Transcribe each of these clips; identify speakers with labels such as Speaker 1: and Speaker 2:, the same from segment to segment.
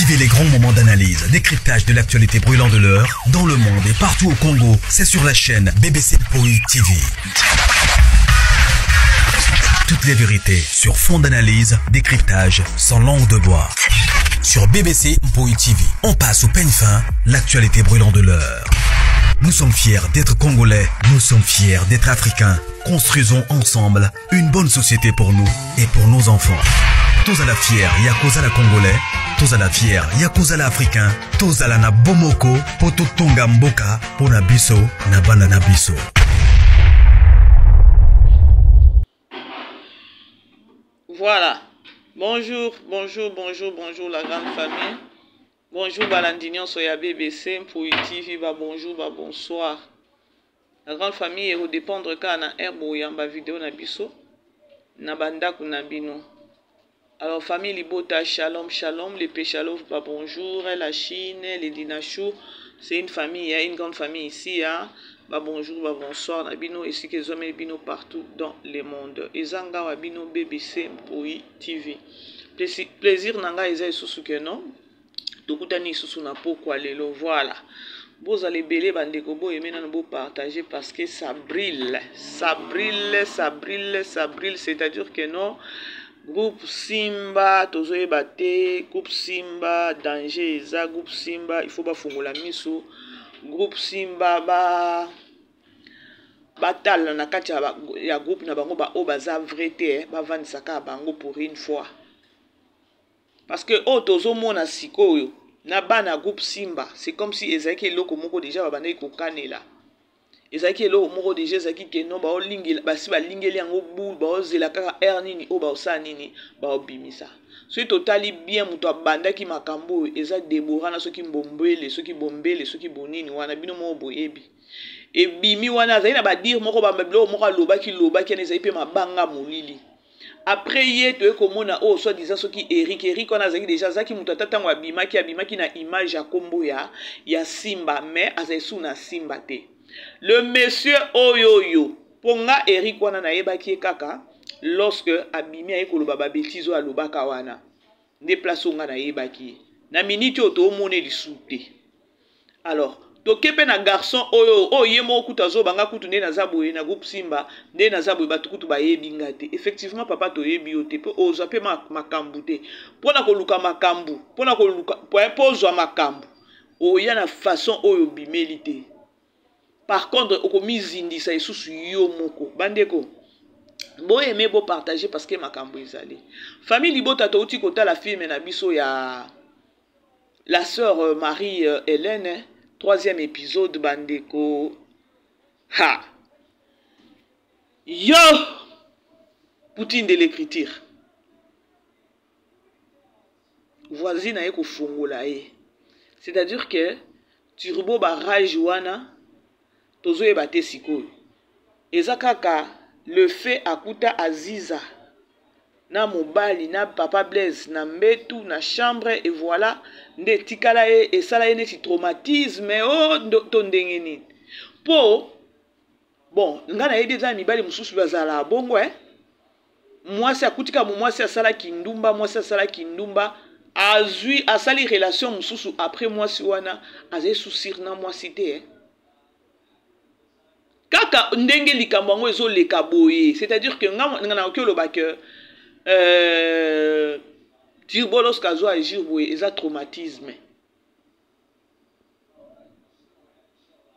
Speaker 1: Vivez les grands moments d'analyse, décryptage de l'actualité brûlante de l'heure, dans le monde et partout au Congo. C'est sur la chaîne BBC Poi TV. Toutes les vérités sur fond d'analyse, décryptage, sans langue de bois. Sur BBC Mpoi TV, on passe au peigne fin l'actualité brûlante de l'heure. Nous sommes fiers d'être Congolais, nous sommes fiers d'être Africains. Construisons ensemble une bonne société pour nous et pour nos enfants. Tous à la fière, Yakoza la Congolais, tous à la fière, Yakoza la Africain, tous à la na Bomoko, Poto Tonga Mboka, Pona Biso, na Bana na Biso.
Speaker 2: Voilà. Bonjour, bonjour, bonjour, bonjour la grande famille. Bonjour balandi nyonso ya BBC Mpuyi TV ba bonjour ba bonsoir. La grande famille eko dépendre kaka na heure boyamba video na biso na ba ndako na bino. Alors famille libota shalom shalom les péchalov ba bonjour la Chine les Dinachou c'est une famille il y a une grande famille ici hein. Ba bonjour ba bonsoir na bino esika ezwameli bino partout dans le monde. Eza nga wa bino BBC Mpuyi TV. Plaisir na ngai eza lisusu que non tokutani lisusu na pokwa lelo voilà bozala ebele bandeko boyeme nano bopartage parce que ça brille ça brille ça brille ça brille c'est à dire que non groupe simba tozoyeba te groupe simba danger eza groupe simba il faut bafungola miso groupe simba ba batala na kati ya, ya groupe na bango baoyo baza vrai te eh, bavandisa kaka bango pour une fois parce que oyo tozomona sikoyo na bana groupe simba c'est comme si ezalaki eloko moko deja babandaki kokanela ezalaki eloko moko deja ezalaki keno baolingela basi balingeli yango boule baozela kaka heure nini oyo baosala nini baobimisa soki totali bien moto abandaki makambo oyo eza debora na soki mbombele soki bombele soki bonini wana bino moko boyebi ebimi wana azali na badire moko biloko moko alobaki lobaki wana ezali mpe mabanga molili après ye toye komona oyo oh, soit disant soki Eric Eric wana azalaki deja azalaki moto ata ntango abimaki abimaki na image ya kombo ya ya Simba mais azali su na Simba te le monsieur oyo oyo mpo nga Eric wana nayebaki ye kaka lorsque abimi aye koloba ba bêtises oyo alobaka wana nde place oyo nga nayebaki ye na minute oyo toomona lisusu te alors toke mpe na garçon oyo oyo ye moko kutu azoba nga kutu nde naza boye na groupe simba nde naza boye bato kutu bayebi nga te effectivement papa toyebi yo te mpo ozwa mpe makambo te mpo na koluka makambo mpo na koluka mpo ozwa makambo oya na façon oyo obimeli te par contre okomizindisa lisusu yo moko bandeko boyeme bopartage parce que makambo ezali famille libota touti kotala filme na biso ya La sœur euh, Marie euh, Hélène, troisième épisode, bandeko. Ha! Yo! Poutine de l'écriture. Voisine aye kofongola ye. C'est-à-dire que turbo barrage wana tozoyeba te sikoyo. Eza kaka le fait akuta Aziza na mobali na papa Blaise na mbetu na chambre et voilà nde etikala ye esala ye neti traumatisme o oh, to ndenge nini mpo bon ngai nayebi eza na mibali mosusu bazalaka bongo eh? mwasi akuti kaka mwasi asalaki ndumba mwasi asalaki ndumba azwi asali relation mosusu après mwasi wana azali susir na mwasi te eh? kaka ndenge likambo yango ezoleka boye c'est-à-dire que nga nga nakoki oloba que euh, turbo lorsque azo agir boye eza traumatisme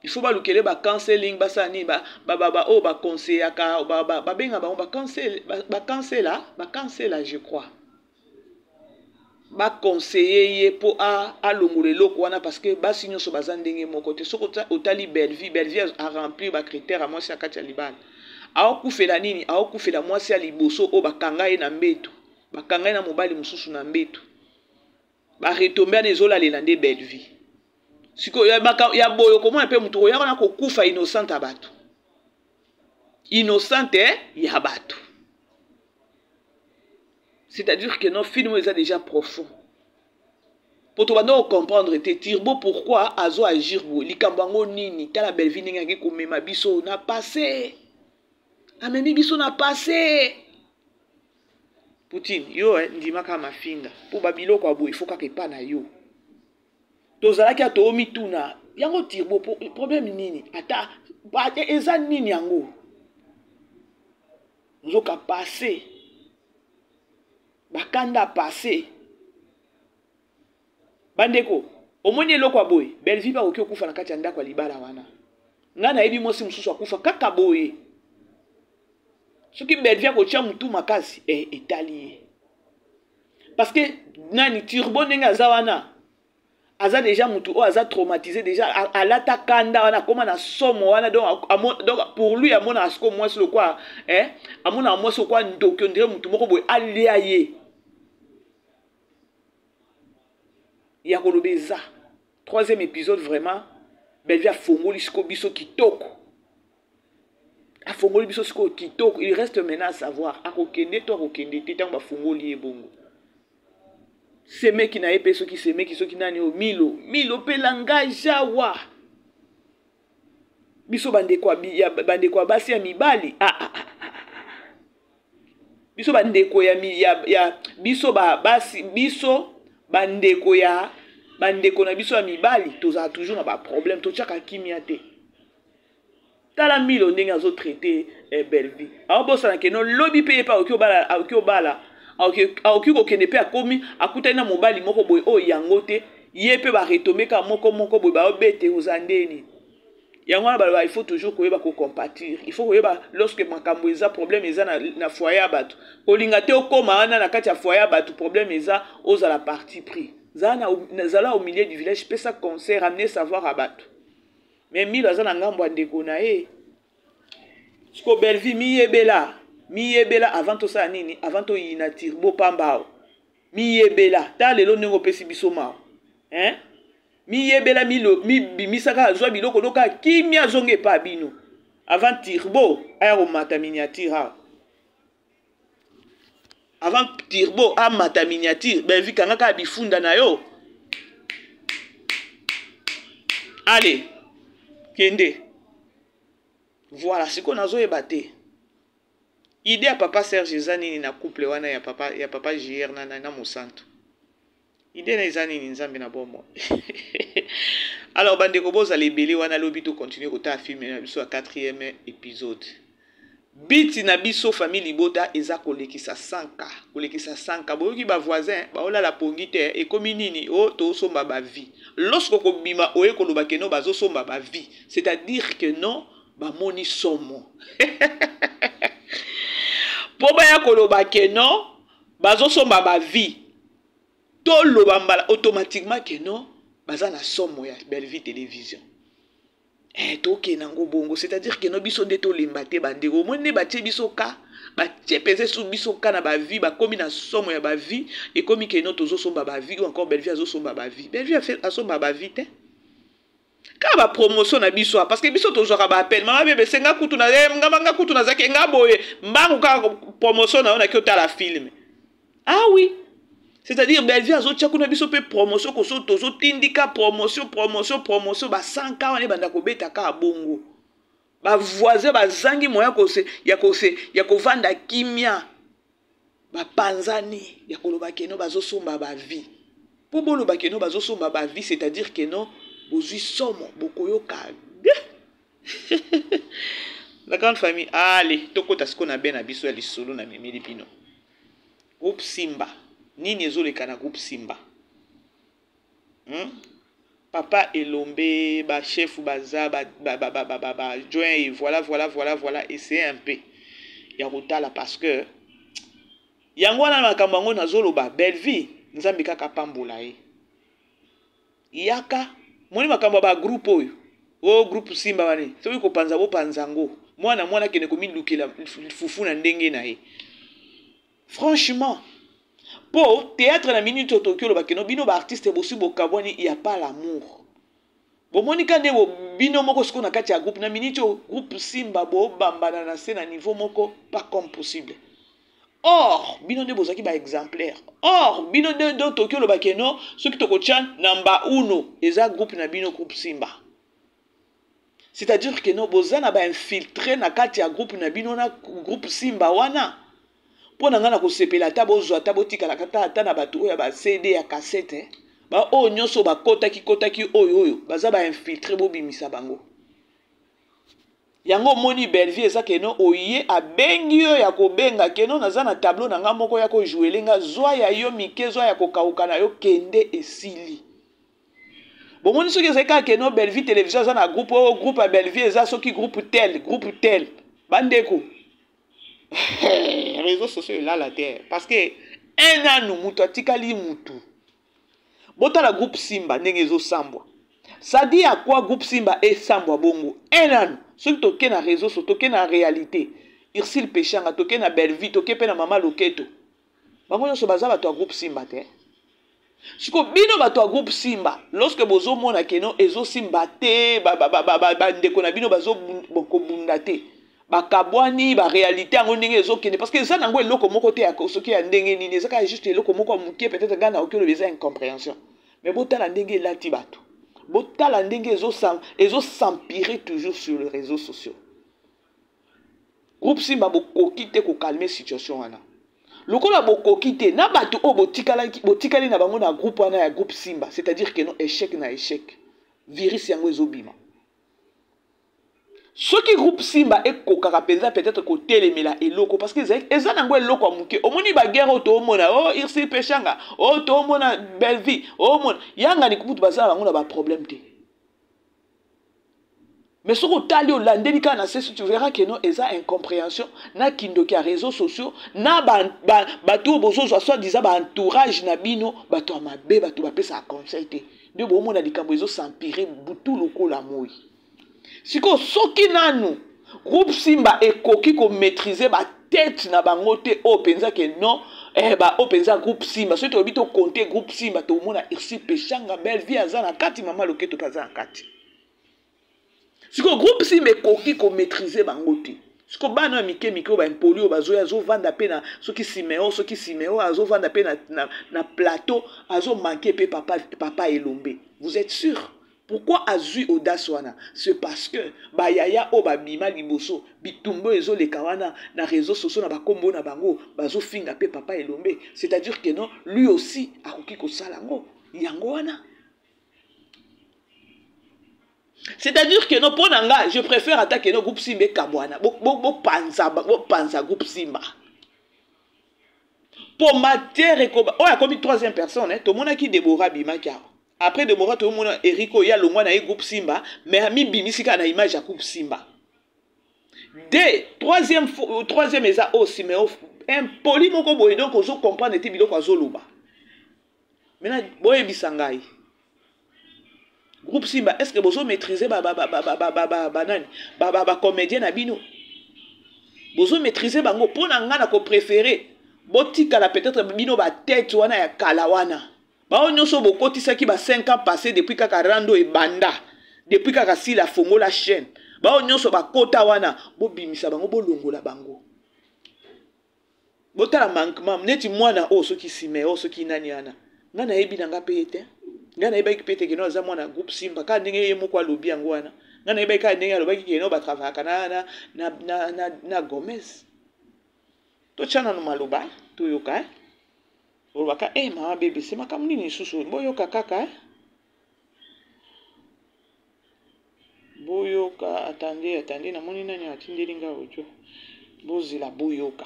Speaker 2: il faut balukele ba counseling basala nini oyo baconseillaka babenga bango bacancela bacancela je crois ba conseiller ye po alongola eloko wana parce que basi nyonso baza ndenge moko te soki otali Bellevue Bellevue a remplir ba critères ya mwasi ya kati ya libala aokufela nini aokufela mwasi ya liboso oyo bakanga ye na mbeto bakanga ye na mobali mosusu na mbeto ba retombe wana ezolalela nde Bellevue sikoyo ya boye okomona mpe moto oya wana kokufa innocente ya bato innocente ya bato C'est-à-dire que non film eza déjà profond. Po to banda ko comprendre te Turbo pourquoi azo agir boye likambo yango nini tala Bellevue ndenge ake komema biso na passé amemi biso na passé. Poutine yo eh, ndima kaka mafinga mpo babiloko ya boye fo kaka epa na yo. Tozalaki ya toomituna yango Turbo problème nini, ata eza nini yango nzoka passe bakanda passe. Bandeko, omoni eloko ya boye, Bellevue mpe akoki okufa na kati ya ndako ya libala wana. Ngai nayebi mwasi mosusu akufa kaka boye. Soki Bellevue akotia mutu makasi, etali ye. Parce que nani Turbo ndenge aza wana, aza déjà mutu oyo aza traumatisé déjà, alata kanda wana, akoma na somo wana. Donc pour lui amonaka sikoyo mwasi lokwa, amonaka mwasi lokwa ndoki, on dirait mutu moko boye alia ye. Ya koloba eza troisième épisode vraiment Bellevue afongoli sikoyo biso kitoko, afongoli biso sikoyo kitoko. Il reste maintenant à savoir akokende to akokende te. Ntango bafongoli ye bongo, semeki na ye mpe soki semeki soki nani oyo Milo, Milo mpe langage awa biso bandeko ya bandeko ya basi ya mibali, ah, ah, ah, ah. Biso bandeko ya biso ba basi, biso bandeko ya bandeko na biso ya mibali, tozala toujours na baproblème, totiaka kimia te. Tala Milo ndenge azotraite Bellevue, aobosana que no lobi mpe ye mpe akoki obala, akoki obala, akoki kokende mpe akomi akutani na mobali moko boye oyo yango te, ye mpe baretombe kaka moko moko boye baobete oza ndeni. Yango wana baloba, il faut toujours koyeba kocompatir, il faut koyeba lorsque makambo eza, problème eza na foyer ya bato. Kolinga te okóma wana na kati ya foyer ya bato, problème eza, ozala parti pris. Zala au milieu du village, pesa conseil, ramener savoir à bato. Mais Milo aza na ngambo ya ndeko na ye. Siko Bellevue, miyebela, miyebela avant tosala nini, avant toyina Turbo pamba awa. Miyebela ta lelo ndenge opesi biso mawa, hein? Miyebela, mibimisaka, azwa biloko noka kimia, azonga epa bino avant Turbo aya komata miniature awa. Avant Turbo amata miniature, Bellevue, kanga kaka bifunda na yo, allez, kende. Voilà, sikoyo nazoyeba te idée ya papa Serge eza nini na couple wana ya papa JR na Mosantu. Idée na eza nini? Nzambe na bomoi. Alors bandeko, bozala ebele wana lobi, tocontinue kotala film na biso ya quatrième épisode. Biti na biso famille libota eza kolekisa 100K, kolekisa 100K. Boyoki bavoisin baolala pongi te. Ekomi nini? O tosomba bavie. Lorsque kobima oye koloba que non, bazosomba bavie, c'est-à-dire que non, bamoni somo mpo baya koloba que non, bazosomba bavie. Toloba mbala automatiquement que non, baza na somo ya Bellevue Télévision. Tokende yango bongo, c'est-à-dire que no, biso nde tolemba te. Bandeko, omoni nde batie biso ka, batie mpenza esu biso ka na bavie, bakomi na somo ya bavie. Ekomi que no, tozosomba bavie ou encore Bellevue azosomba bavie. Bellevue asomba bavie te, kaka bapromotion na biso, parce que biso tozwaka baappel: "Mama bebe, senga kutu na nga kutu nazalaki nga boye." Mbangu kaka promotion na yo, naki otala film. Ah oui, c'est-à-dire Bellevue azotia kuna, biso mpe promotion koso, tozotindika promotion, promotion, promotion. Basanka wana ebanda kobeta kaka bongo, bavoisin bazangi moya ya kovanda kimia, bapanzani ya koloba que no, bazosomba bavie. Mpo boloba que no, bazosomba bavie, c'est-à-dire que no, bozwi somo, bokoyoka la grande famille. Ale, tokota sikoyo na be na biso ya lisolo na memeli bino groupe Simba. Nini ezoleka na groupe Simba? Papa Elombe, bachef baza bajoint et voilà, voilà, voilà, voilà. Essaye un peu ya kotala, parce que yango wana makambo yango nazoloba. Bellevue, Nzambe kaka pambola ye. Yaka moni makambo ya bagroupe oyo, o groupe Simba wana, soki kopanza, bopanza yango, mwana mwana akende komilukela fufu na ndenge na ye. Franchement, mpo théâtre na minute oyo tokoki oloba que no, bino baartiste bosi bokabwani, ya pas l'amour. Bomoni ka nde bino moko sikoyo na kati ya groupe. Na minute oyo groupe Simba bobambana na se na niveau moko pas comme possible. Or bino nde bozalaki baexemplaire, or bino nde donc tokoki oloba que no, soki tokotia namba uno eza groupe na bino, groupe Simba. C'est-à-dire que no, boza na bainfiltré na kati ya groupe na bino, na groupe Simba wana. Mpo na ngai nakosepela ata bozwa ata botikalaka ata ata na bato oyo ya ba CD ya cassette eh. Ba oyo nyonso bakotaki kotaki oyo oyo baza ba infiltre bobimisa bango. Yango omoni Bellevue eza keno oye abengi yo ya kobenga keno naza na tableau na nga moko ya ko jouer nga zwa ya yo mike zwa ya kokauka na yo kende esili. Bomoni soki ezali kaka keno Bellevue television aza na groupe oyo groupe ya Bellevue eza soki groupe tel groupe tel bandeko réseaux sociaux elala te parce que un nanu moto atikali mutu botala groupe Simba ndenge ezosambwa. Ça dit à quoi groupe Simba esambwa bongo un nanu soki toke na réseau so toke na réalité Ursule Peshanga toke na Bellevue toke mpe na mama Loketo bango nyonso baza bato ya groupe Simba te. Siko bino bato ya groupe Simba lorsque bozomona keno ezosimba te bandeko na bino bazokobunda te bakabwani ba réalité yango ndenge ezokende parce que eza nango eloko moko te ya soki ya ndenge nini eza kaka juste eloko moko ya moke peut-être ngai nakoki oloba eza incompréhension mais botala ndenge elati bato botala ndenge ezosempire toujours sur les réseaux sociaux. Groupe Simba bokoki te kokalme situation wana lokola bokoki te na bato oyo botikali na bango na groupe wana ya groupe Simba, c'est-à-dire que non échec na échec virus yango ezobima. Soki groupe Simba ekokaka mpenza peut-être kotelemela eloko parce que eza nango eloko ya moke. Omoni baguerre oyo toomona o Ursule Peshanga oyo toomona Bellevue oomona yangani kutu baza na bango na baproblème te. Mais soki otali olandeli kaka na se, tu verras que non eza incompréhension na kindoki ya réseaux sociaux na bato oyo bozozwa soi-disant ba entourage na bino bato ya mabe bato bapesaka conseil te nde bomona likambo ezosempire butu lokola moi. Sikoyo soki nanu groupe Simba ekoki komaîtriser ba tête na bango te oyo mpenza ke non ba oyo mpenza groupe Simba soki tolobi tocompte groupe Simba tomona Ursule Peshanga Bellevue aza na kati mama Loketo mpe aza na kati. Sikoyo groupe Simba ekoki komaîtriser bango te. Sikoyo bana ya mike mike oyo baimpoli oyo bazoya azovanda mpe na soki Simeo azovanda mpe na plateau azomanke mpe papa Elombe. Vous êtes sûr? Pourquoi azui audace wana? C'est parce que bayaya oyo babima liboso bitumbo ezoleka wana na réseaux sociaux na bakombo na bango bazofinga mpe papa Elombe, c'est-à-dire que non lui aussi akoki kosala yango yango wana. C'est-à-dire que non mpo na nga je préfère ata que non groupe Simba ekabwana bopanza groupe Simba po matière ekoba oyo akomi troisième personne tomonaki Deborah abimaki awa. Après Deborah tomona Eric oyo alongwa na ye groupe Simba mais amibimisi kaka na image ya groupe Simba. De troisième eza oyo Simeo impoli moko boye donc ozo comprendre te biloko azoloba. Maintenant boyebisa ngai groupe Simba est-ce que bozo maîtriser ba nani ba comédien na bino? Bozo maîtriser bango mpo na ngai na ko préférer botikala peut-être bino ba tête wana ya kala wana. Bao nyonso bokotisaki ba 5 ans passé depuis kaka rando ebanda depuis kaka sila fongola chaîne bao nyonso bakota wana bobimisa bango bolongola bango. Botala manquement neti mwana oyo soki Simeo soki nani wana ngai nayebi na nga pe ye te. Ngai nayebaki pe te keno aza mwana groupe Simba kaka ndenge ye moko alobi yango wana. Ngai nayebaki kaka ndenge alobaki keno batravayaka na Gomez. Totya nanu maloba toyoka olobaka mama BBC makambo nini lisusu boyoka kaka boyoka attendez namoni nani atindeli nga audio bozela boyoka.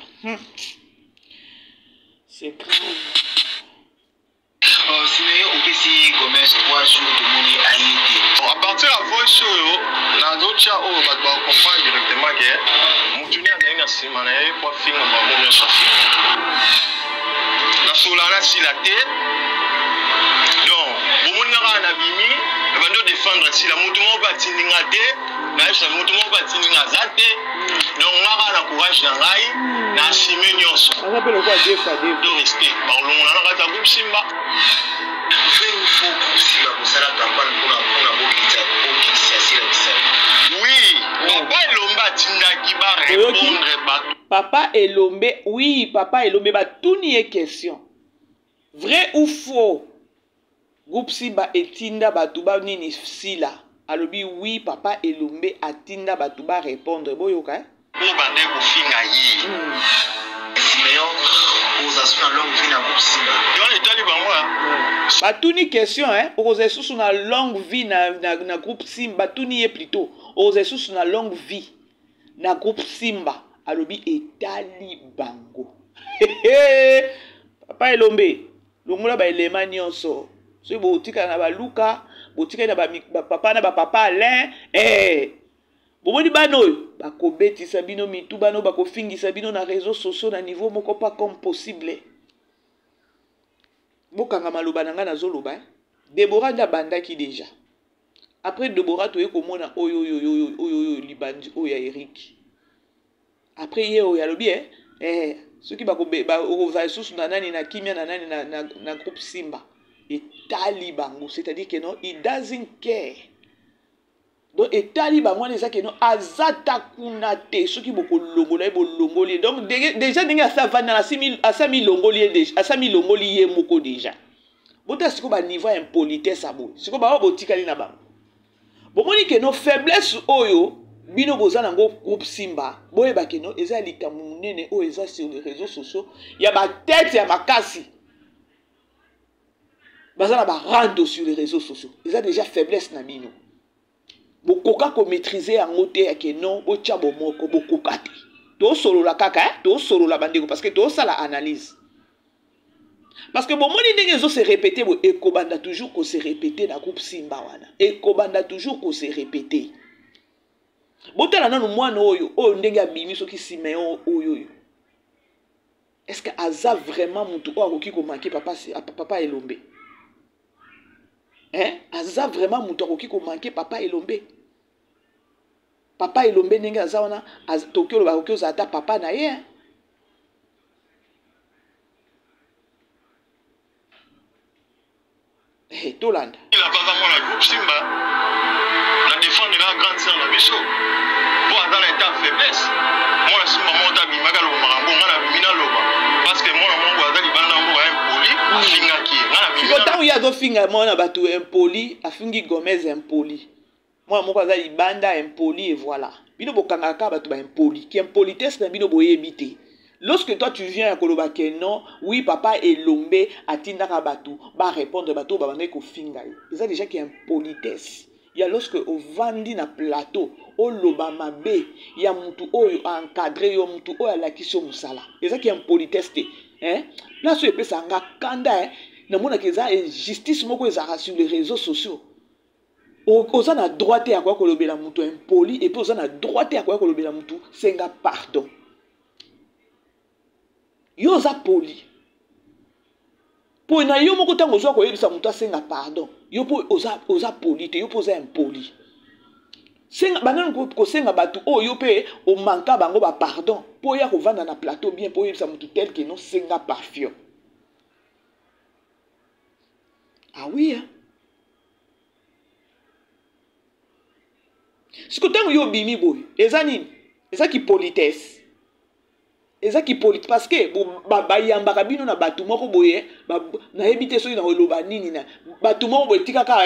Speaker 2: C'est grave.
Speaker 3: Simeyo opesi Gomez 3 jours tomoni aye te.
Speaker 4: Bon, à partir ya voice oyo nazotia oyo bato bacomprendre directement ke motu nde azali na nsima na ye po afinga bango nyonso afinga. Nasola nasila te. Donc bomoni nga kaka na bimi na bandi odefendre sila motu moko mpe atindi nga te nayebisa motu moko mpe atindi nga aza te. Donc nga kaka na courage na ngai na assume nyonso.
Speaker 2: Aza mpe lokola deux fois deux.
Speaker 4: Do respect bakolongola na kati ya groupe Simba.
Speaker 3: Vrai ou faux groupe Simba kosala campagne mpona bokitisa sila bisalo?
Speaker 4: Oui, papa Elombe atindaki ba répondre bato.
Speaker 2: Papa Elombe, oui, papa Elombe batuni ye question. Vrai ou faux? Groupe Simba etinda bato ba nini sila. Alobi oui, papa Elombe atinda bato ba répondre. Boyoka
Speaker 4: Oyo bande kofinga ye.
Speaker 3: Simeon oza su na longue vie na groupe Simba. Wana etali bango.
Speaker 2: Batuni question hein, okozala lisusu na longue vie na groupe Simba, batuni ye plutôt okozala lisusu na longue vie na groupe Simba, alobi etali bango. Papa Elombe, longola ba elema nyonso. Soki botikala na baluka, botikali na ba papa na ba papa Alain, bomoni bana oyo bakobetisa bino mitu, bana oyo bakofingisa bino na réseaux sociaux na niveau moko pas comme possible. Bokanga maloba na ngai nazoloba, hein? Deborah nde abandaki déjà. Après Deborah toye komona oyo oyo oyo oyo oyo libandi oyo ya Eric. Après ye oyo alobi soki bakozala lisusu na nani na kimia na nani na groupe Simba etali bango, c'est-à-dire que non, il doesn't care. Donc etali bango wana eza que non, aza ta kuna te, soki bokolongola ye bolongoli ye. Donc déjà ndenge asa vanda na asa milongoli ye déjà, asa milongoli ye moko déjà. Bota siko ba niveau ya impolitesse abo. Siko ba botikali na bango. Bomoni que non, faiblesse oyo bino boza nango groupe Simba, boyeba que non, eza likambo monene oyo eza sur les réseaux sociaux ya ba tête ya makasi. Baza na ba rando sur les réseaux sociaux. Eza déjà faiblesse na bino. Bokoka ko maîtriser yango te ya que non, botia bomoko, bokoka te. Tosolola kaka, hein? Tosolola bandeko parce que tosala analyse. Parce que bomoni ndenge ezo se répéter bo ekobanda toujours ko se répéter na groupe Simba wana. Ekobanda toujours ko se répéter. Botala nanu mwana oyo, oyo ndenge abimi soki Simeon oyo oyo. Est-ce que aza vraiment mutu oyo akoki ko manquer papa, papa Elombe? Hein? Aza vraiment mutu akoki ko manquer papa Elombe? Papa Elombe ndenge aza wana, toki oloba akoki ozala ata papa na ye, hein? Hey, tolanda.
Speaker 4: Il a pas mwana groupe Simba na défendre la grande sœur na biso po aza na état faiblesse. Mwana Simba moko abimaka loba makambo nga na bimi na loba parce que mwana moko aza libanda moko ya impoli afingaki ye. Nga na bimi
Speaker 2: na Ntango ye azofinga mwana bato impoli, afingi Gomez impoli. Mwana moko aza libanda impoli et voilà. Bino bokangaka kaka bato ba impoli. Ki impolitesse na bino boyebi te. Lorsque toi tu viens ya koloba que non, oui papa Elombe atindaka bato ba répondre bato oyo babandaki kofinga ye. Eza déjà ki impolitesse. Ya lorsque ovandi na plateau oloba mabe ya mutu oyo a encadré yo, mutu oyo alakisi yo mosala. Eza ki impolitesse te. Hein? Place oyo epesaka nga kanda, hein? Namonaka eza injustice moko ezalaka sur les réseaux sociaux. Oza na droit te ya koya kolobela mutu impoli, et puis oza na droit te ya koya kolobela mutu senga pardon. Yo oza poli. Po na yo moko tango ozwa koyebisa mutu asenga pardon, yo po oza poli te, yo po oza impoli. Senga banani kosenga bato oyo yo pe omanka bango ba pardon, po ya kovanda na plateau bien po oyebisa mutu tel que non senga parfum. Ah oui, hein? Siko ntango yo obimi boye, eza nini? Eza ki politesse. Eza ki politesse parce que bayambaka bino na bato moko boye, nayebi te soki na koloba nini na bato moko boye tikaka,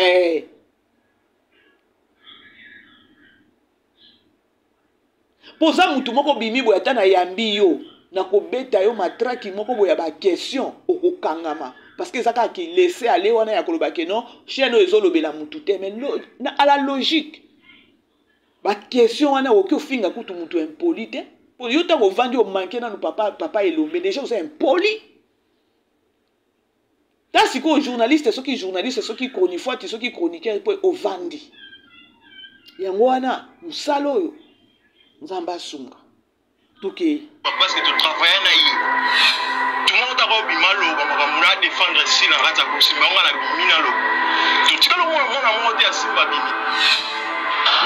Speaker 2: Poza mutu moko bimi boye ata na yambi yo, na kobeta yo matraki moko boye ya ba question okokangama parce que eza kaka ki laisser aller wana ya koloba ke non chaîne oyo ezolobela mutu te, mais à la logique ba question wana okoki ofinga kutu mutu impoli te. Po yo ntango ovandi omanke nanu papa Elombe déjà oza impoli. Ta sikoyo journaliste soki journaliste soki chronifuati soki chroniqueur po ovandi yango wana mosala oyo Nzambe asunga tokei.
Speaker 4: Parce que tu travailles na ye. Tout le monde a bima loba makambo na défendre si na kati ya kosimba nga na bimi na loba. Totikala mwana mwana moko te ya Simba bimi.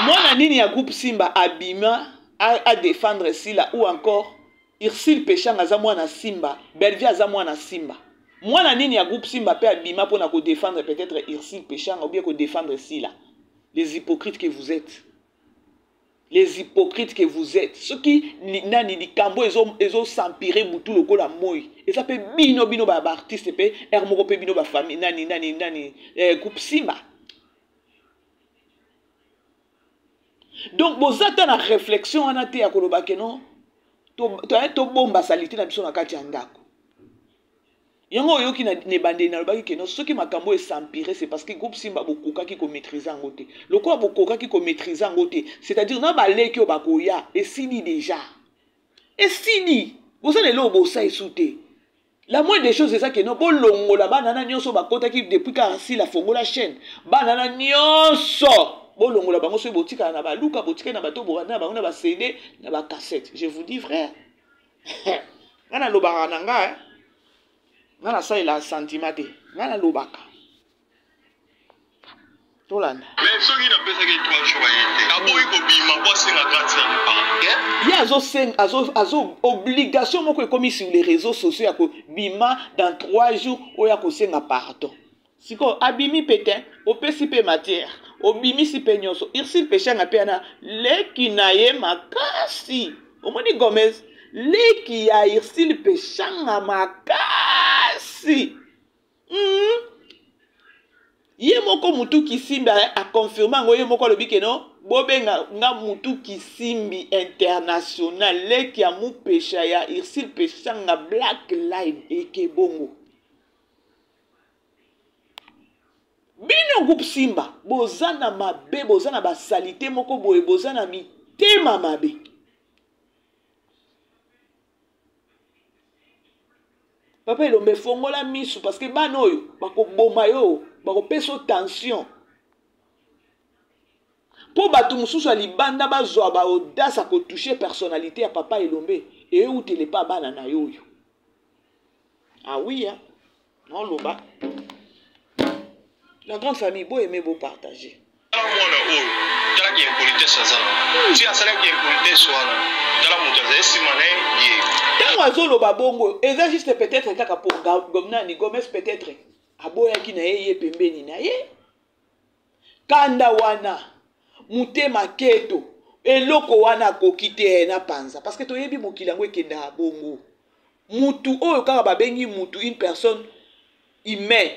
Speaker 2: Mwana nini ya groupe Simba abima a défendre Sila ou encore Ursule Peshanga aza mwana Simba, Bellevue aza mwana Simba. Mwana nini ya groupe Simba pe abima pona ko défendre peut-être Ursule Peshanga ou bien ko défendre Sila. Les hypocrites que vous êtes. Les hypocrites que vous êtes. Soki nani likambo ezo s'empirer butu lokola moi. Eza pe bino bino ba artiste pe er moko pe bino ba famille nani nani nani groupe Simba. Donc bozata na réflexion wana te ya koloba ke non. Tobomba salite na biso na kati ya ndako. Yango oyoki na ebandeli nalobaki ke no, soki makambo es'empire, c'est parce que groupe Simba bokokaki komaîtrise yango te. Lokola bokokaki komaîtrise yango te, c'est-à-dire na baleki oyo bakoya, esili déjà, esili. Boza na eloko bosa esu te. La moindre des choses eza ke no, bolongola bana na nyonso bakotaki depuis kaka Sila fongola chaîne. Bana na nyonso bolongola bango. Soki botikala na baluka, botikali na bato bobanda na bango na baCD, na bacassette. Je vous dis vrai, nga nalobaka na nga, nga nasalela sentiment te, nga nalobaka. Tolanda.
Speaker 4: Mais soki napesaki 3 jours, aye te, aboyi kobima po asenga grande sœur de pardon.
Speaker 2: Ye azosenga, azo obligation moko ekomi sur les réseaux sociaux ya kobima dans 3 jours oyo akosenga pardon. Sikoyo abimi mpe te, opesi mpe matière, obimisi mpe nyonso. Ursule Peshanga mpe ana leki na ye makasi. Omoni Gomez, leki ya Ursule Peshanga makasi. Ye moko mutu Kisimbi aconfirme yango. Ye moko alobi ke no, bobenga nga mutu Kisimbi international, leki ya mupesha ya Ursule Peshanga. Black Line eke bongo. Bino groupe Simba boza na mabe, boza na basalite moko boye, boza na mitema mabe. Papa Elombe, fongola misu, parce que bana oyo bakoboma yo, bakopesa yo tension, mpo bato mosusu ya libanda bazwa baaudace ya kotouche personnalité ya papa Elombe. Eutele pa bana na yo oyo. Ah oui, hein? Naoloba la grande famille, boaime, bopartage.
Speaker 4: Tala mwana oyo, talaki impolitesse aza na ti asalaki impolitesse wana. Tala moto azali nsima na ye ye.
Speaker 2: Ntango azoloba bongo, eza juste peut-être kaka po nani, Gomez peut-être aboyaki na ye, ye pembeni na ye. Kanda wana, motema keto, eloko wana akoki te na panza, parce que toyebi mokili yango ekendaka bongo. Mutu oyo kaka babengi mutu, une personne humain,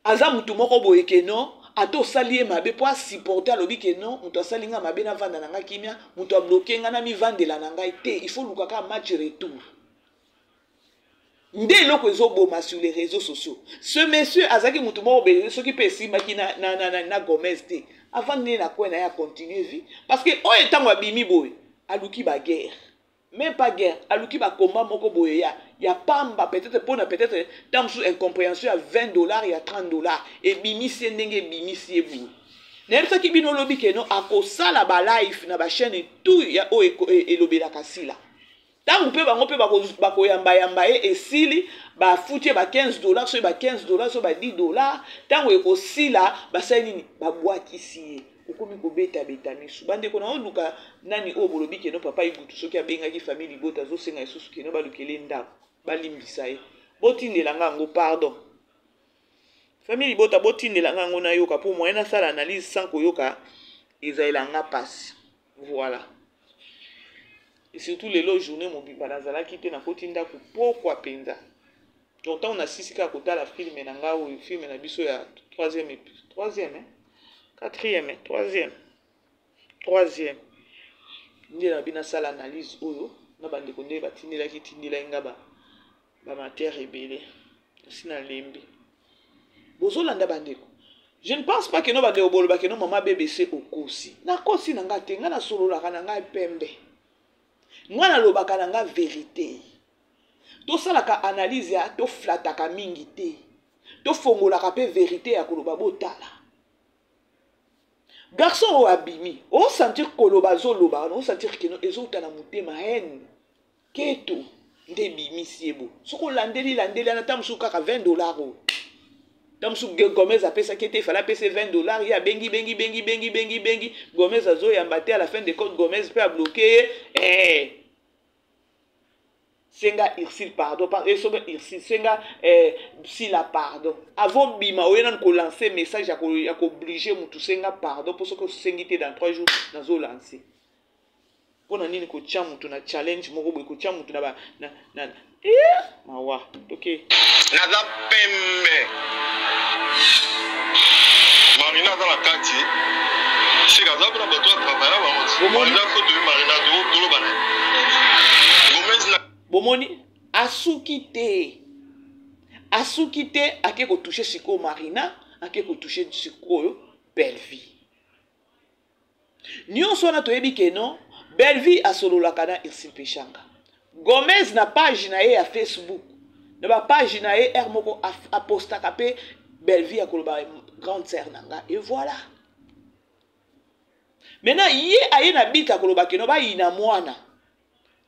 Speaker 2: aza mutu moko boye ke non, ata osali ye mabe, mpo asupporte, alobi ke non, moto asali nga mabe, navanda na ngai kimia, moto abloke nga, na mivandela na ngai te. Il faut luka kaka match retour. Nde eloko ezoboma sur les réseaux sociaux. Ce monsieur azalaki motu moko boye, soki mpe esimbaki na Gomez te, avandi nde na coin na ye, acontinue vie, parce que oyo ntango abimi boye, aluki baguerre, même pas guerre, aluki bakomba moko boye ya pamba, peut-être mpona peut-être ntango mosusu incompréhension ya 20 $, ya 30 $, ebimisi ye ndenge ebimisi ye boye. Nayebisaki bino olobi ke no, akosala balive na bachaîne tout ya oyo elobelaka Sila. Ntango mpe bango mpe bakoyambayamba ye, esili, bafuti ye ba 15 $, soki ba 15 $, soki ba 10 $. Ntango ekosila, basali nini? Babwakisi ye. Okomi kobetabeta misu. Bandeko na oluka nani oyo bolobi keno papa Ibutu soki abengaki famille libota, azosenga lisusu keno balukele ndako, balimbisa ye. Botindela nga yango, pardon. Famille libota, botindela nga yango nayoka, mpo moyen nasala analyse sans koyoka ezalela nga mpasi. Voilà. Et surtout lelo journée mobimba nazalaki te, nakoti ndako pokwa mpenza. Donc ntango nasisi kaka kotala film na ngai oyo, film na biso ya troisième, troisième, hein? Quatrième, hein? Troisième, troisième, nde na bino nasala analyse oyo na bandeko nde batindelaki, tindelaki nga bamatière ebele. Nasi nalembi. Bozolanda bandeko, je ne pense pas keno bandeko boloba keno mama BBC okosi. Nakosi na nga te. Nga nasololaka na ngai pembe, nga nalobaka na nga vérité. Tosalaka analyse ya toflataka mingi te, tofongolaka mpe vérité ya koloba. Botala garçon oyo abimi, osentir koloba azoloba wana, osentir keno ezouta na motema. Haine, keto nde ebimisi ye bo. Soki olandeli landeli wana, ta mosusu kaka 20 $ oyo, ta mosusu Gomez apesaki ete efale apesa 20 $. Ye abengi, bengi, bengi, bengi, bengi, bengi, Gomez azoyamba te. À la fin de compte, Gomez mpe abloke ye. Senga Ursule pardon, soki Ursule senga Sila pardon avant bima, oye nanu kolance message ya kooblige motu senga pardon, mpo soki osengi te, dans 3 jours nazolance. Mpo na nini kotia motu na challenge moko boye, kotia motu na, ba, na, na eh, mawa toke.
Speaker 4: Naza pembe, Marina aza na kati. Sika aza mpona bato atravailla bango. Marina fo toyi Marina toloba na Gomez na
Speaker 2: bomoni asuki te, asuki te, ake kotouche sikoyo Marina, ake kotouche sikoyo Bellevie. Nyonso wana toyebi ke non, Bellevie asololaka na Ursule Peshanga. Gomez na page na ye ya Facebook, na bapage na ye r moko apostaka mpe Bellevie akoloba grande sœur na nga, et voilà. Maintenant ye aye na bita akoloba keno bayina mwana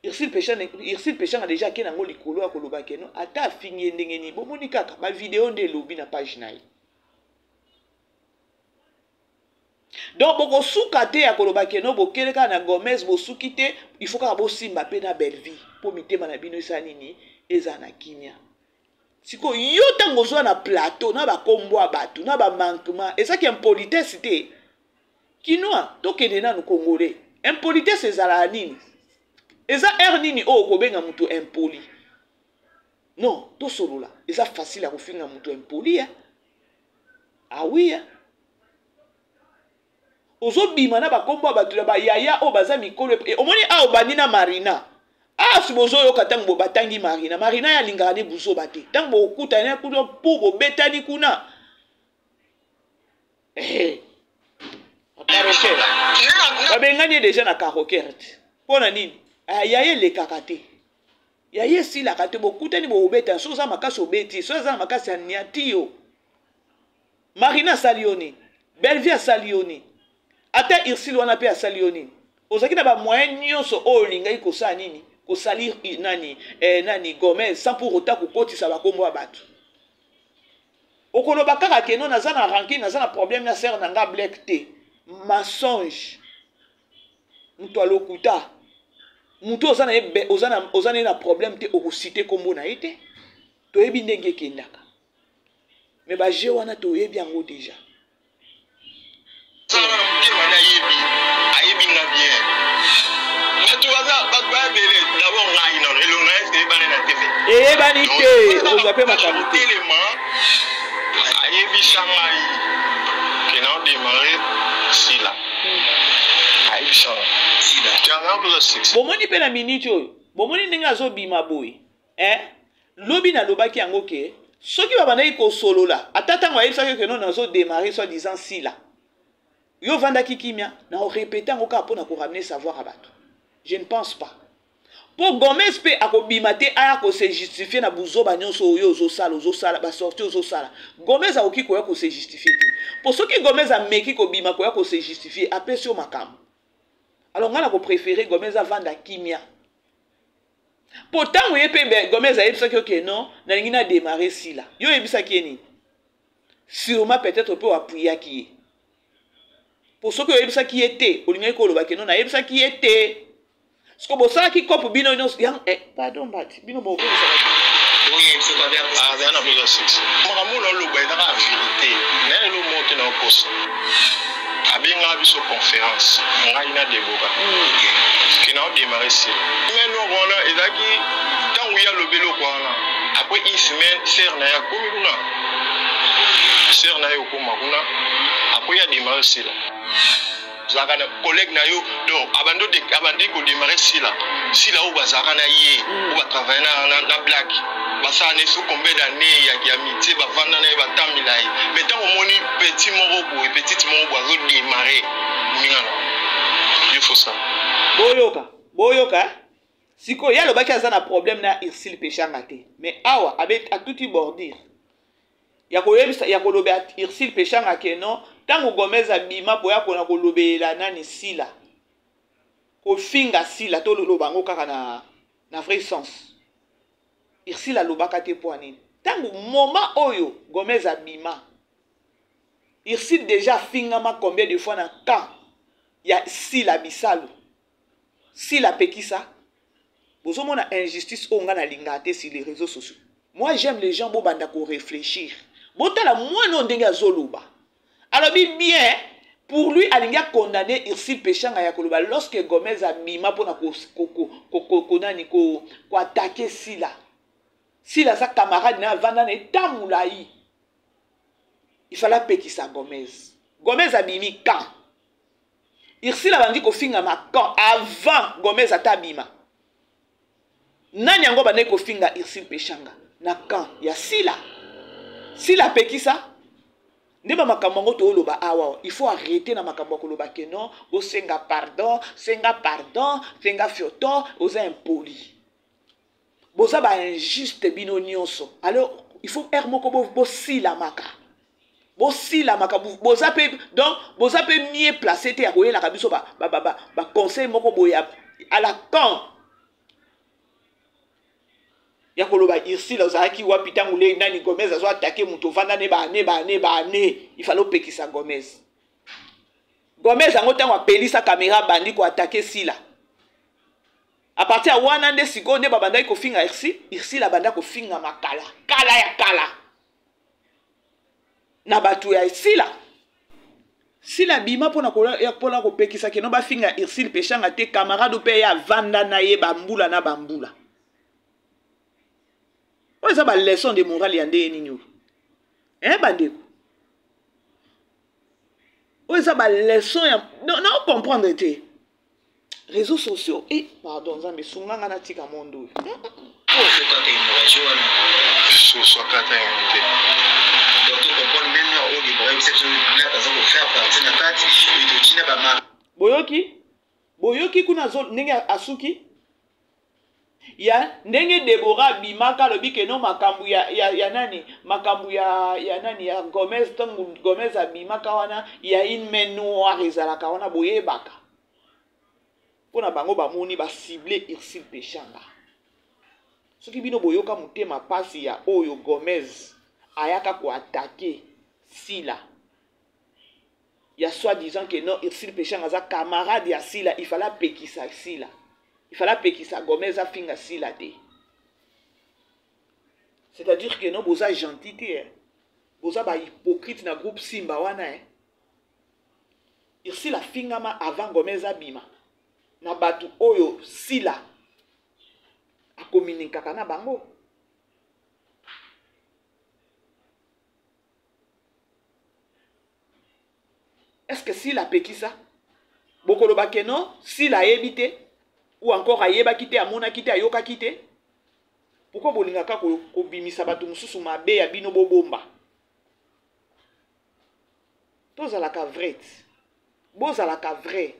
Speaker 2: Ursule Peshanga. Ursule Peshanga déjà ake nango likolo ya koloba keno ata afingi ye ndenge nini, bomoni kaka bavideo nde elobi na page na ye. Donc bokosuka te ya koloba keno bokele kaka na Gomez, bosuki te, il faut kaka bosimba mpe na Bellevie mpo mitema na bino esala nini, eza na kimia. Sikoyo yo ntango ozwa na plateau na bakombo ya bato na bamanquement, ezaki impolitesse te. Kinois tokende nanu congolais, impolitesse ezalaka nini? Eza heure nini oyo okobenga moto impoli? Non, tosolola, eza facile ya kofinga moto impoli, eh? Ah oui, eh? Ozobima na bakombo ya bato na bayaya oyo baza mikolo. Omoni awa obandi na Marina. Ah, si bozoyoka ntango batangi Marina, Marina ye alingaka ne buzoba te. Ntango bokutani kuna mpo bobetani kuna, eh. Babengani ye deja na caroker te. Mpo na nini? Ah, yaya elekaka te, yaya esilaka te. Bokutani, bobeta, so oza makasi obeti, so aza na makasi aniati yo. Marina asali yo nini? Bellevie asali yo nini? Ata Ursule wana mpe asali yo nini? Ozalaki na bamoyen nyonso oyo olingaki kosala nini, kosalir nani, nani Gomez, sans pour autant kokotisa bakombo ya bato. Okoloba kaka keno naza na rancune, naza na problème na sœur na nga Black te. Mensonge, moto alokuta, moto oza na ye, oza na ye na problème te, okosite kombo na ye te. Toyebi ndenge ekendaka, me baje wana toyebi yango deja.
Speaker 4: Sala na motema na yebi, ayebi nga bien. Bato baza bato bayebele d'abord ngai nano elonga eske eyebani na TV?
Speaker 2: Eyebani te, okozwa mpe makambo te.
Speaker 4: Telema ayebisa ngai ke na odemare sila, ayebisa nga sila tianga mpoza succès.
Speaker 2: Bomoni mpe na minute oyo, bomoni ndenge azobima boye, eh? Lobi nalobaki yango ke soki babandaki kosolola, ata ntango ayebisaki ke non, nazodemare soit disant sila, yo ovandaki kimia. Na orepete yango kaka mpona koramener savoir ya bato. Je ne pense pas mpo Gomez mpe akobima te aya kose justifier na buzoba nyonso oyo ozosala, ozosala basorti ozosala. Gomez akoki koya kose justifier te, mpo soki Gomez ameki kobima koya kose justifier, apesi yo makambo. Alors ngai nakopréféré Gomez avanda kimia, mpo ntango ye mpe Gomez ayebisaki oke non, nalingi na démarrer sila, yo oyebisaki ye nini? Sûrement peut-être mpe oapuyaki ye, mpo soki oyebisaki ye te, olingaki koloba ke non, nayebisaki ye te. Siko bosalaki kope bino nyonso yang, eh, pardon mbati bino bokobisaka.
Speaker 4: Azala na besoin succès. Makambo na oloba ezaka ya vérité na elo moko te na okosa. Abengaka biso conférence, ngai na Debora, ke na odémarre sila. Mais eloko wana ezalaki ntango ye alobi eloko wana, après une semaine sœur na ye akomi kuna, sœur na ye okoma kuna, après ye adémarre sila. Ozalaka na collègue na yo, donc abandi kodémarre sila, sila oyo bazalaka na ye, oyo batravaille na Black, basala na ye so combien d'année ya amitié, bavanda na ye batambila ye. Mais ntango omoni petit moko boye, petite moko boye azodémarre moninga na yo, faut ça.
Speaker 2: Boyoka, boyoka sikoyo, ye alobaki aza na problème na Ursule Peshanga te, mais awa atuti bordure ya koyebisa, ya koloba Ursule Peshanga ke non, ntango Gomez abima boya kona kolobelela nani sila, kofinga sila, toloba yango kaka na vrai sens. Ursule alobaka te mpo nini? Ntango moment oyo Gomez abima, Ursule déjà afingama combien de fois na camp ya sila bisalu, sila apekisa. Bozomona injustice oyo nga nalingaka te sur les réseaux sociaux. Moi, j'aime les gens bobanda koréfléchir. Botala mwana oyo ndenge azoloba, alobi bien pour lui, alingi akondamne Ursule Peshanga ya koloba lorsque Gomez abima mpona konani koattaquer sila. Sila aza camarade na ye, avanda na ye ntango molai, il fallait apekisa Gomez. Gomez abimi quand? Ursule abandi kofingama quand? Avant Gomez ata abima. Nani yango abandaki kofinga Ursule Peshanga na camp ya Sila? Sila apekisa nde ba makambo yango tooloba awa. Il faut arrêter na makambo ya koloba ke non, bosenga pardon, senga pardon, senga fioto, oza impoli. Boza ba injuste bino nyonso. Alors il faut heure moko bosilamaka. Bosilamaka, boza pe, donc boza pe mieux placé te ya koyelaka biso ba conseil moko boye à la camp. Ya koloba Ursule ozalaki wapi ntango le nani Gomez azo attaquer moto ovanda ne ba ne ba ne ba ne, il fallait opekisa Gomez. Gomez yango ntango apelisa caméra bandi ko attaquer Sila. À partir ya wana nde sikoyo nde babandaki kofinga Ursule, Ursule abanda kofinga makala, kala ya kala. Na bato ya Sila. Sila bima pona pona kopekisa keno bafinga Ursule Peshanga te, camarade pe ya vanda na ye ba mbula na ba mbula. Oyo eza ba leçon de morale ya ndenge nini oyo? Hein bandeko? Oyo eza ba leçon ya non, non comprendre te. Réseaux sociaux eh pardon Nzambe sunga nga natika monde oyo.
Speaker 3: Kaka hémorragie wana.
Speaker 4: Soso akata yango te.
Speaker 3: Donc to comprendre même na oyo Deborah yebisa biso Black aza ko faire partie na kati et totina ba marque.
Speaker 2: Boyoki? Boyoki kuna zo ndenge asuki? Ya ndenge Deborah abimaka alobi ke no makambo ya nani? Makambo ya nani? Ya Gomez, ntango Gomez abimaka wana ya une main noire ezalaka wana boyebaka. Pona bango bamoni ba cible Ursule Peshanga. Soki bino boyoka motema pasi ya oyo Gomez ayaka ko attaquer Sila. Ya soi-disant que non Ursule Peshanga aza camarade ya Sila, il fallait apekisa Sila. Il fallait apekisa Gomez afinga Sila te. C'est-à-dire que non boza gentil te, hein. Boza ba hypocrite na groupe Simba wana, hein. Ursule afingama avant Gomez abima na batu oyo Sila akominikaka na bango. Est-ce que Sila apekisa? Bokoloba ke non, Sila ayebi te ou encore ayebaki te, amonaki te, ayokaki te. Pourquoi bolingaka kobimisa bato mosusu mabe ya bino bobomba? Tozalaka vrai. Bozalaka vrai.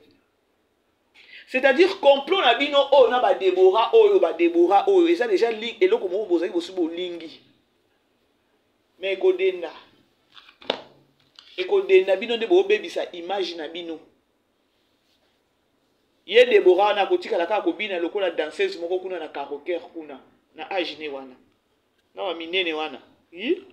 Speaker 2: C'est-à-dire complot na bino oyo na ba Deborah oyo, ba Deborah oyo eza déjà eloko moko bozali bosi bolingi. Mais ekodenda. Ekodenda bino nde bobebisa image na bino. Ye Deborah wana akotikala kaka kobina lokola danseuse moko kuna na karaoke kuna na age ne wana. Na ba minene wana. Yi?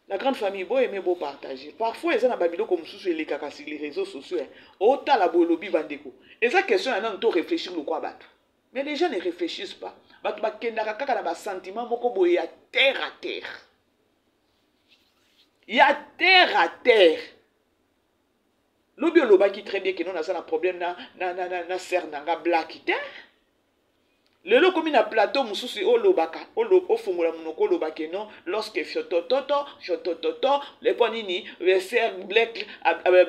Speaker 2: La grande famille, bo aimer, bo partager. Parfois, eza na ba biloko mosusu elekaka sur les réseaux sociaux. Hein. Otala bolobi bandeko. Eza question ya nanu to réfléchir lokwa bato. Mais les gens ne réfléchissent pas. Bato bakendaka kaka na ba sentiments moko boye ya terre à terre. Ya terre à terre. Lobi olobaki très bien que non naza na problème na sœur nanga Black te. Lelo komi na plateau mosusu olobaka, ofongola monoko olobaka ke non, lorsque fiotototo, fiotototo, le po nini, le sœur Black,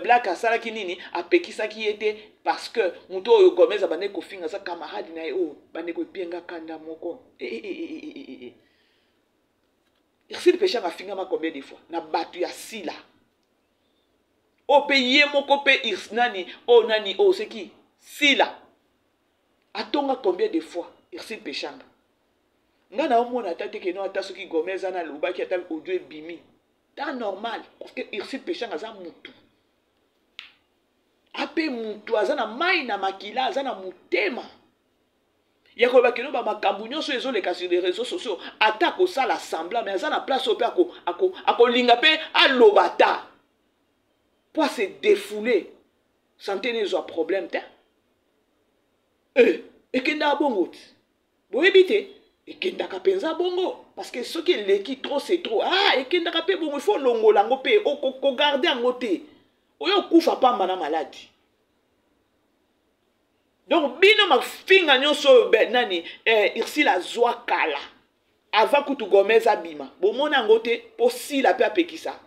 Speaker 2: Black asalaki nini, apekisaki ye te parce que moto oyo Gomez abandaki kofinga aza camarade na ye oyo, bandeko epienga kanda moko. Ursule Peshanga afingama combien de fois na bato ya Sila. Oyo pe ye moko pe Urs, nani, oyo nani, oyo c'est qui? Sila. Atonga combien de fois Ursule Peshanga? Nga na omona ata te ke non, ata soki Gomez ana alobaki ata audio ebimi. Ta normal parce que Ursule Peshanga aza mutu. Ape mutu aza na mai na makila, aza na motema. Ya koloba ke non, ba makambo nyonso ezoleka sur les réseaux sociaux, ata kosala semblant mais aza na place oyo pe akolinga pe aloba ta. Po se défouler. Santé n'ezwa problème te. Ekendaka bongo te. Boyebi te, ekendaka mpenza bongo. Parce que soki eleki trop, c'est trop. Ah, ekendaka pe bongo, il faut longola yango pe, kogarder yango te. Oyo okufa pamba na maladie. Donc, bino mafinga nyonso oyo, be, nani, Ursule azwa kala. Avant kutu Gomez abima. Bomona yango te, po Sila pe apekisa.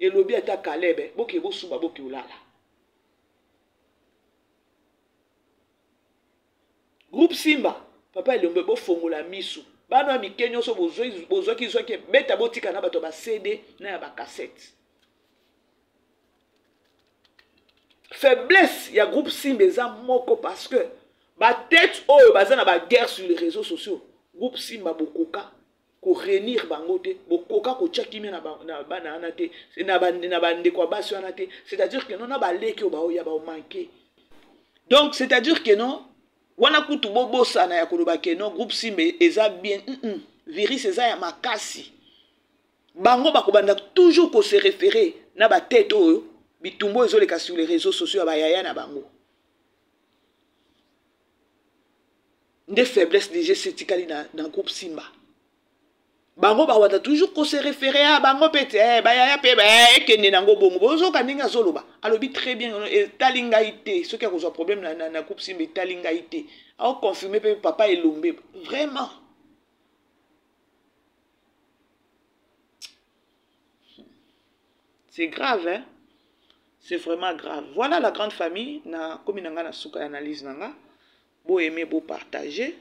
Speaker 2: Elobi ata Caleb, boke bosuba boke olala. Groupe Simba, papa Elombe bofongola misu. Bana ya mike nyonso bozwaki zwaki beta botika na bato ya ba CD na ya ba cassette. Faiblesse ya groupe Simba eza moko parce que ba tête oyo baza na ba guerre sur les réseaux sociaux, groupe Simba bokoka ko réunir bango te, bokoka kotia kimia na bana wana te, na bandeko ya basi wana te, c'est-à-dire que non na baleki oyo baoya bao manquer. Donc c'est-à-dire que non wana kutu bobosana ya koloba que non groupe Simba eza bien, virus eza ya makasi. Bango bakobanda toujours ko se référer na ba tête oyo bitumbo ezoleka sur les réseaux sociaux ya ba yaya na bango. Nde faiblesse déjà etikali na groupe Simba. Bango bawanda toujours ko se référer à bango pe te, eh, ba yaya pe, ba, eh, ekende nango bongo. Bozoka ndenge azoloba. Alobi très bien, etali ngai te. Soki akozwa problème na groupe Simba, etali ngai te. Ao confirmer pe papa Elombe. Vraiment. C'est grave, hein? C'est vraiment grave. Voilà la grande famille. Na komi nanga na suka analyse nanga. Bo aimer, bo partager.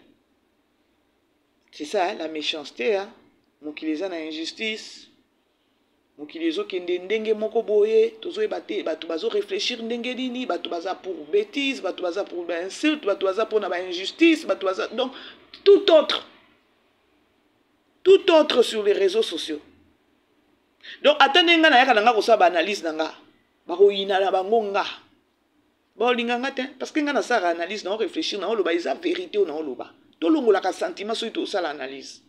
Speaker 2: C'est ça, hein, la méchanceté, hein? Mokili eza na injustice. Mokili ezokende ndenge moko boye, tozoyeba te, bato bazo réfléchir ndenge nini, bato baza pour bêtise, bato baza pour ba insulte, bato baza pour na ba injustice, bato baza donc tout autre. Tout autre sur les réseaux sociaux. Donc ata ndenge nga nayaka na nga kosala ba analyse na nga, bakoyina na bango nga. Baolinga nga te parce que nga nasala analyse, na réfléchir, na oloba eza vérité na oloba. Tolongolaka sentiment soki tosala analyse.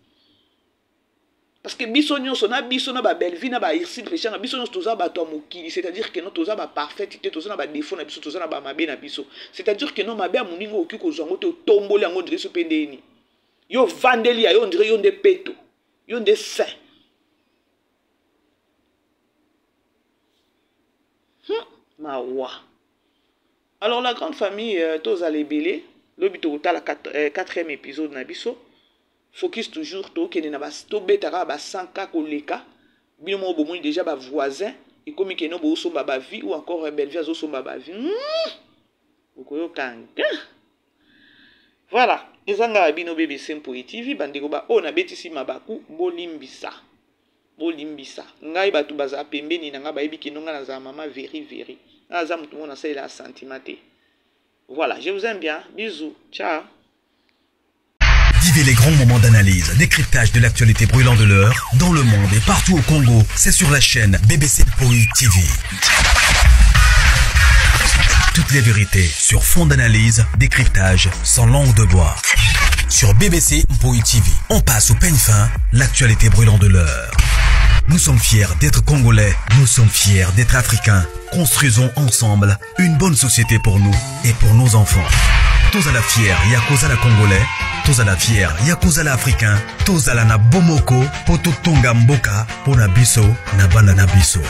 Speaker 2: Parce que biso nyonso na biso na ba Bellevue na ba Ursule Peshanga, biso nyonso toza bato ya mokili, c'est-à-dire que non toza ba parfait te, toza na ba défaut na biso, toza na ba mabe na biso. C'est-à-dire que non mabe ya moninga okoki kozwa yango te, otomboli yango ndire so pe ndeni. Yo vandeli ya yo ndire yo nde peto, yo nde saint. Mawa. Alors la grande famille, tozala ebele, lobi tokotala 4e épisode na biso. Focus toujours, tokende na ba, tobetaka ba 100K koleka. Bino moko bomoni déjà ba voisins, ekomi keno bosomba ba vie ou encore Bellevue azosomba ba vie. Okoyoka nga. Voilà, ezanga ya bino BBC Mpoyi TV, bandeko ba oyo nabetisi mabaku, bolimbisa. Bolimbisa. Ngai bato bazala pembeni na ngai bayebi keno ngai nazala mama veri veri. Ngai aza motu moko nasalela sentiment te. Voilà, je vous aime bien. Bisous. Ciao.
Speaker 1: Vivez les grands moments d'analyse, décryptage de l'actualité brûlante de l'heure, dans le monde et partout au Congo. C'est sur la chaîne BBC Mpoyi TV. Toutes les vérités sur fond d'analyse, décryptage, sans langue de bois. Sur BBC Mpoyi TV, on passe au peigne fin l'actualité brûlante de l'heure. Nous sommes fiers d'être Congolais, nous sommes fiers d'être Africains. Construisons ensemble une bonne société pour nous et pour nos enfants. Tous à la fière, yakoza la Congolais, tous à la fière, yakoza la Africain, tous à la na Bomoko, poto tonga mboka, pona biso, na bana na biso.